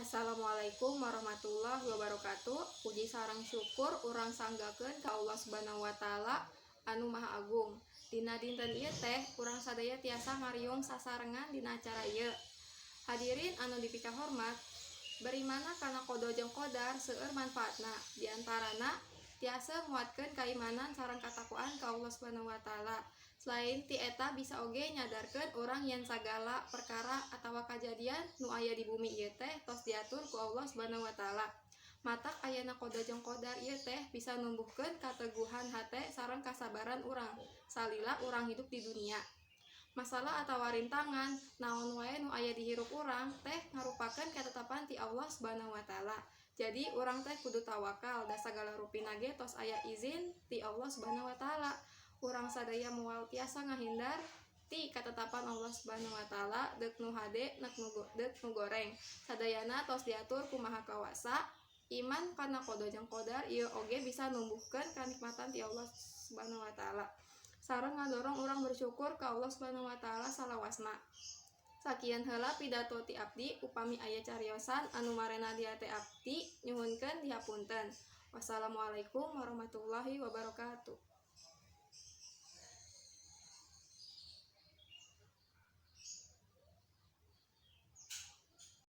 Assalamualaikum warahmatullahi wabarakatuh. Puji sareng syukur urang sanggakeun ka Allah Subhanahu wa Ta'ala anu Maha Agung. Dina dinten ieu teh urang sadaya tiasa ngariung sasarengan dina acara ieu. Hadirin anu dipikahormat, berimanna kana qada jeung qadar seueur manfaatna, diantarana tiasa nguatkeun kaimanan sareng katakwaan ka Allah Subhanahu wa Ta'ala. Selain ti eta, bisa oge nyadarkeun urang yen sagala perkara atawa kajadian nu aya di bumi ieu teh tos diatur ku Allah Subhanahu wa Ta'ala. Matak ayana qada jeung qadar ieu teh bisa numbuhkeun kateguhan hate sareng kasabaran urang salila urang hidup di dunia. Masalah atawa rintangan naon wae nu aya di hirup urang teh ngarupakeun ketetapan ti Allah Subhanahu wa Ta'ala. Jadi urang teh kudu tawakal, da sagala rupina ge tos aya izin ti Allah Subhanahu wa Ta'ala. Urang sadaya moal tiasa ngahindar ti ketetapan Allah Subhanahu wa Ta'ala, deuk nu hade deuk nu goreng, sadayana tos diatur ku Maha Kawasa. Iman kana qada jeung qadar ieu oge bisa numbuhkeun kanikmatan ti Allah Subhanahu wa Ta'ala sareng ngadorong urang bersyukur ka Allah Subhanahu wa Ta'ala salawasna. Sakian heula pidato ti abdi. Upami aya cariosan anu marena di hate, abdi nyuhunkeun dihapunten. Wassalamualaikum warahmatullahi wabarakatuh.